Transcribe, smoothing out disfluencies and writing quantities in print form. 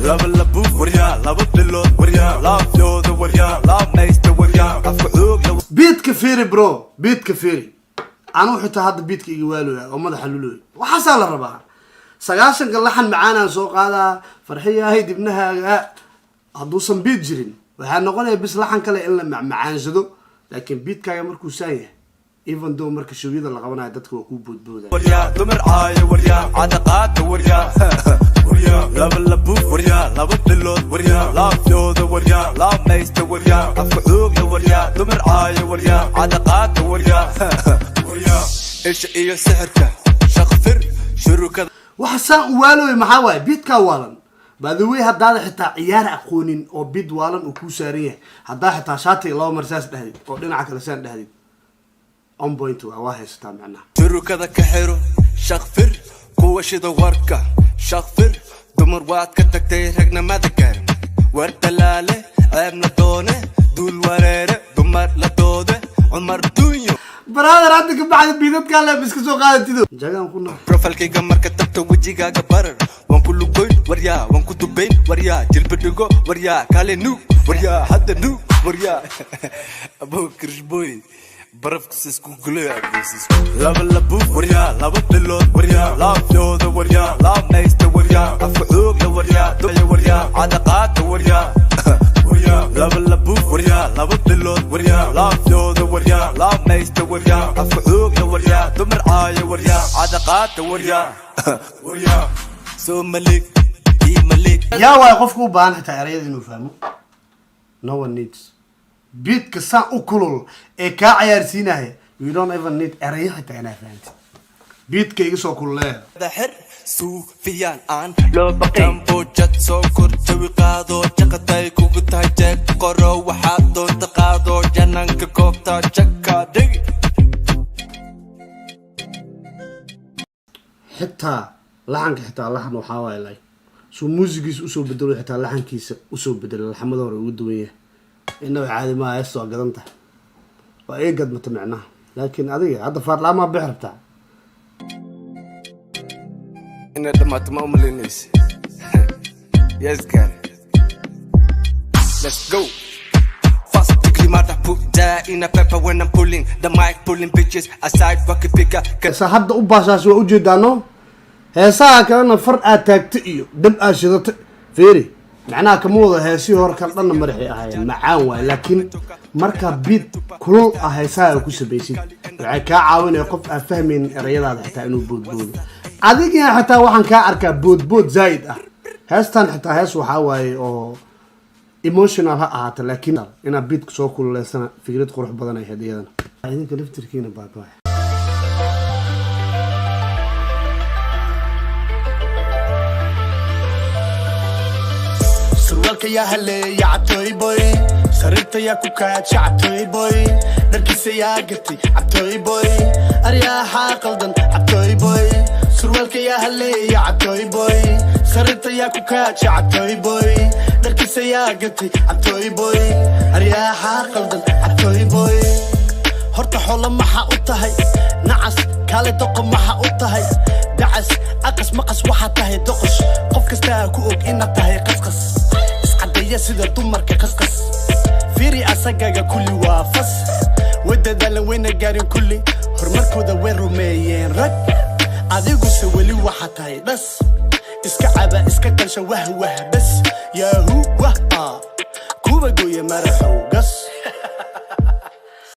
Laba labu waryaa, 2 bilood waryaa, laafyooda waryaa, laamaysta waryaa, afka xoogla. Beatka fiiri bro, beatka fiiri. Anuu xitaa hadda beatka iga waalooya oo madaxa lulooya. Waxaasaa la rabaa 90-ka laxan macaanaan soo qaadaa farxiyahay dibnahaaga. Hadduusan beat jirin, waxaa noqonaya bis laxan kale in la macmacaansado, laakiin beatkaaga markuu saan yahay, even though marka showyada la qabanayo dadka waa kuu boodbooda. Waryaa, dumar caayo waryaa, cadaqaata waryaa, waryaa, laba labu waryaa, 2 bilood waryaa, laafyooda waryaa, laamaysta waryaa, afka xoogla waryaa, dumar caayo waryaa, cadaqaata waryaa, waryaa, isha iyo sixirka shaqfir shurukada. Waxa saan u waalooya maxaa waaye? Beatkaa waalan. By the way, haddaada xitaa ciyaar aqoonin oo beat waalan uu kuu saaran yahay, haddaa xitaa shaatiga laba mar saas dhahdid oo dhinaca kale saan dhahdid, on point waa haysataa macnaha. Shurukada ka xiro shaqfir, kuwa shida warka shaqfir, dumar waad ka tagtay, ragnimada gaarin, war dalaale, ceebna doone, duul wareere, dumar la doode, Cumar Dunyo. Brother, hadda ka bacda beatadkaa leeb iska soo qaadatido jagaan ku nax. Profilkayga marka tagto, wejigaaga barar, waan ku lugoyn waryaa, waan ku dubayn waryaa, jilba dhigo waryaa, kaale nuug waryaa, hadda nuug waryaa, abo kirishboy barafkas isku gulay. Laba labu waryaa, 2 bilood waryaa, laafyooda waryaa, laamaysta waryaa, afka xoogla waryaa, duya waryaa, cadaqaata waryaa, waryaa, laba labu waryaa, 2 bilood waryaa, laafyooda waryaa, laamaysta waryaa, afka xoogla waryaa, dumar caayo waryaa, cadaqaata waryaa, waryaa, soo malik ii malik. Yaa waay qofka u baahan xitaa erayada inuu fahmo? No one needs. Beatka saan u kulul ee kaa cayaarsiinaya, you don't even need erayo xitaa inaa fahantid. Beatka iga soo kululeeya. Xir suufiyaan aan loo baqay jad soo kor, jawi qaado, jaqaday kugu tahay, jeeg qoro, waxaad doonta qaado, jananka koobta jaka dhigi. Xitaa laxanka, xitaa laxan waxaa waaye like suu muusigiisa usoo bedelo, xitaa laxankiisa usoo bedelo, laxamada hore ugu duwan yahay. Inaba caadi maaha. Heesta waa gadan tahay, waa ii gadmata micnaha, laakiin adiga hadda faarlaamaa bix rabtaa. Inay dhammaato ma umalaynaysa. Yes, girl, let's go. First degree murder, put that in a paper when I'm pulling the mic, pulling bitches aside, bucket picker. Heesa hadda u baashaas waa ujeedaano. Heesaha kalena far aad taagto iyo dab aad shidato feeri macnaha kama wado. Heesihii hore kale dhanna madaxay ahaayeen, macaan waay, laakiin markaa beat kulul ah heesaha ku samaysid, waxay kaa caawinaya qof aan fahmaynin erayadaada xitaa inuu boodboodo. Adigina xitaa waxaan kaa arkaa boodbood zaa'id ah. Heestan xitaa hees waxaa waaye oo emotional ha ahaata, laakiin inaad beatka soo kululeysana fikrad qurux badan ay ahayd iyadana. Idinka laftirkiina baabaa. Surwaalka yaa haleeya cabtooy boy, sariirta yaa ku kaaja cabtooy boy, dharkiisa yaa gatay cabtooy boy, aryaaxaa qaldan cabtooy boy. Surwaalka yaa haleeya cabtooy boy, sariirta yaa ku kaaja cabtooy boy, dharkiisa yaa gatay cabtooy boy, aryaaxaa qaldan cabtooy boy. Horta xoolo maxa u tahay nacas, kaale doqo maxa u tahay dacas, aqas maqas waxaa tahay doqosh, qof kastaa ku og inaad tahay qasqas, iscadeeya sida dumarka qasqas, fiiri asagaga kulli waa fas, way dadaalan wayna gaarin kulli horumarkooda, way rumeeyeen rag, adiguse weli waxaa tahay dhas, iska caba, iska qansha, wah wah bas, yaahu wah ah kuwa gooya maraxow.